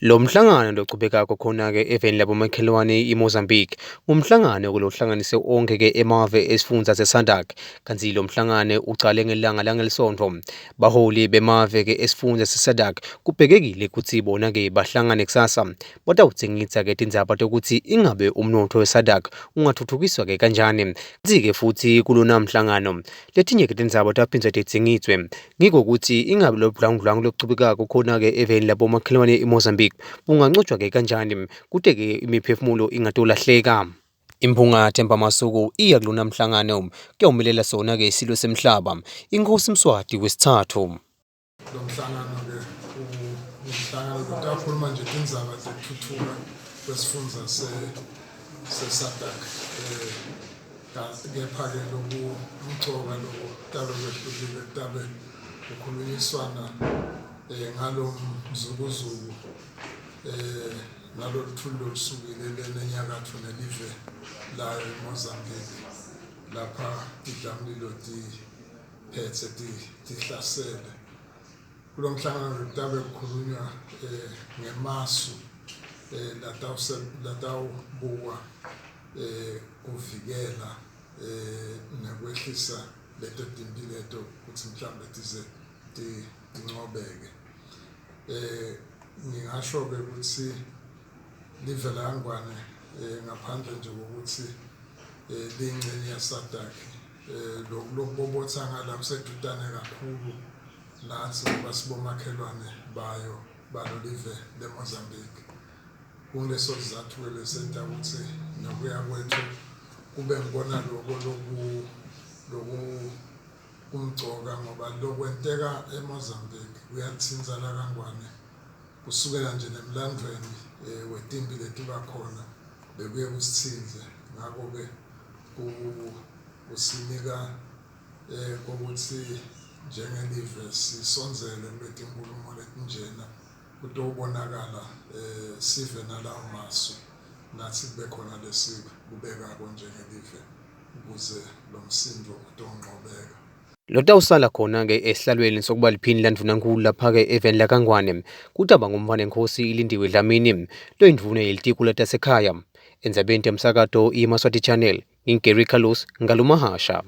Lo mhlangano lochubekako khona-ke eveni labomakhelwane iMozambique ngumhlangano lohlanganise onkhe-ke emave esifundza seSADC kantsi lo mhlangano ucale ngelanga langeLisontfo. Baholi bemave-ke esifundza seSADC kubhekekile kutsi bona-ke bahlangane kusasa batawudzingidza-ke tindzaba tekutsi ingabe umnotfo weSADC ungatfutfukiswa-ke kanjani. Kantsi-ke futsi kulona mhlangano letinye-ke tindzaba taphindze tidzingidvwe Ngiko kutsi ingabe lobudlwangudlwangu lobuchubekako khona-ke eveni labomakhelwane iMozambique bungancotshwa-ke kanjani kute-ke imiphefumulo ingatolahleka. Imphunga Themba Masuku iya kulona mhlangano kuyawumelela sona-ke isilo semhlaba iNkhosi Mswati wesithathu. Lo mhlangano-ke umhlangano utakhuluma nje tindzaba tekutfutfuka kwesifundza se-SADC um Kepha-ke lokumcoka lokutalo kwehlukile kutabe kukhulunyiswana um ngalo mzukuzuku um nalolu thuli lolusukile lena enyakatfo nelive layo iMozambique lapha tidlamlilo tiphetse tihlasele. Kulo mhlangano kutabe kukhulunywa um ngemasu um latawubukwa eh kuvikela eh nekwehlisa leto timpi leto kutsi mhlawumbe tize tincobeke. Eh ngingasho ke kutsi live laNgwane eh ngaphandle nje kokuthi eh lingcenye yaSADC eh lokhu lokubobotha ngala kusedutane kakhulu nathi ngoba sibomakhelwane bayo balo live leMozambique. Kunguleso sizatfu-ke lesenta kutsi nekuya kwetfu kube ngikona loko lokumcoka ngoba lokwenteka eMozambique kuyatsintsa lakaNgwane kusukela nje nemlandvweni eh, wetimpi letiba khona bekuye kusitsintse ngako-ke kusinika eh kokutsi njengelive sisondzele kuletinkhulumo letinjena kutowubonakala eh sive nalawo masu natsi kube khona lesikubekako njengelive ukuze lo msindo utonqobeka. Lotawusala khona-ke esihlalweni sokuba liphini landvunankhulu lapha-ke eveni lakaNgwane kutaba ngumntfwanenkhosi Lindiwe Dlamini loyindvuna yelitiko letasekhaya. Endzabeni temsakato iMaswati Channel, nginguGary Carlos Ngalumahasha.